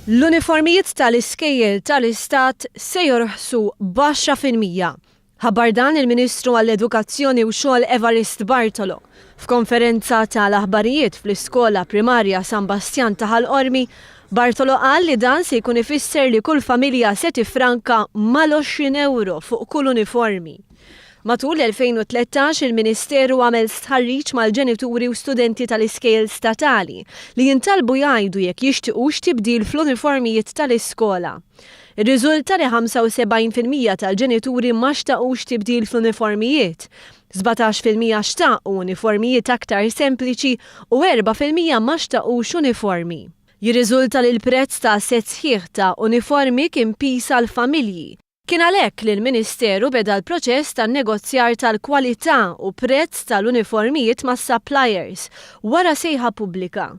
L-uniformijiet tal-iskejjel tal-Istat se jorħsu b'10%. Ħabbar dan il-Ministru għall-Edukazzjoni u Xogħol Evarist Bartolo f'konferenza tal-aħbarijiet fl-Iskola Primarja San Bastjan ta' Ħal Qormi. Bartolo qal li dan se jkun ifisser li kull familja se tiffranka mal-20 ewro fuq kull uniformi. Matul l-2013 il-Ministeru għamel stħarriġ mal-ġenituri u studenti tal-iskejjel statali li jintalbu jgħidu jekk jixtiqux tibdil fl-uniformijiet tal-iskola. Irriżulta li 75% tal-ġenituri ma xtaqux tibdil fl-uniformijiet, 17% xtaqu uniformijiet aktar sempliċi u 4% ma xtaqux uniformi. Jirriżulta li l-prezz ta' sett sħiħ ta' uniformi kien piż għall-familji. Kien għalhekk li l-Ministeru beda l-proċess ta' negozjar tal-kwalità u prezz tal-uniformijiet mas-suppliers wara sejħa pubblika.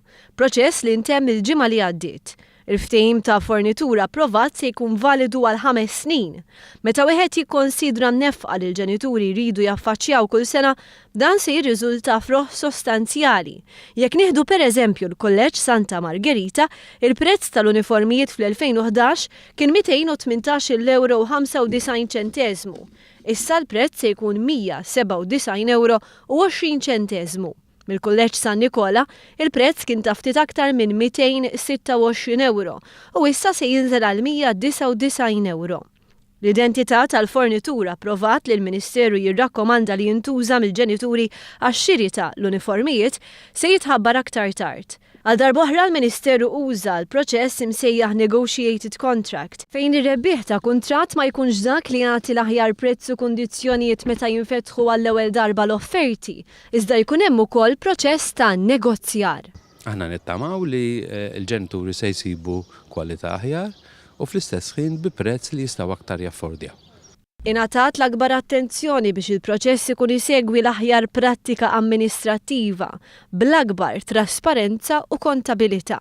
Proċess li ntemm il-ġimgħa li għaddiet. Il-ftehim ta' fornitur approvat se jkun validu għal ħames snin. Meta wieħed jikkonsidra n-nefqa li l-ġenituri jridu jaffaċċjaw kull sena, dan se jirriżulta f'roħs sostanzjali. Jekk nieħdu pereżempju l-Kulleġġ Santa Margherita, il-prezz tal-uniformijiet fl-2011 kien 218-il ewro u 95 ċenteżmu. Issa l-prezz se jkun 197 ewro u 20 ċenteżmu. Mill-Kulleġġ San Nikola, il-prezz kien ta' ftit aktar minn 226 ewro u issa se jinżel għal 199 ewro. L-identità tal-fornitur approvat li l-Ministeru jirrakkomanda li jintuża mill-ġenituri għax-xiri ta' l-uniformijiet se jitħabbar aktar tard. Għal darb'oħra l-Ministeru uża l-proċess imsejjaħ negotiated contract, fejn ir-rebbieħ ta' kuntratt ma jkunx dak li jagħti l-aħjar prezz u kundizzjonijiet meta jinfetħu għall-ewwel darba l-offerti, iżda jkun hemm ukoll proċess ta' negozjar. Aħna nittamaw li l-ġenituri se jsibu kwalità aħjar u fl-istess ħin bi prezz li jistgħu aktar jaffordjaw. Ingħatat l-akbar attenzjoni biex il-proċess ikun isegwi l-aħjar prattika amministrattiva, bl-akbar trasparenza u kontabilità.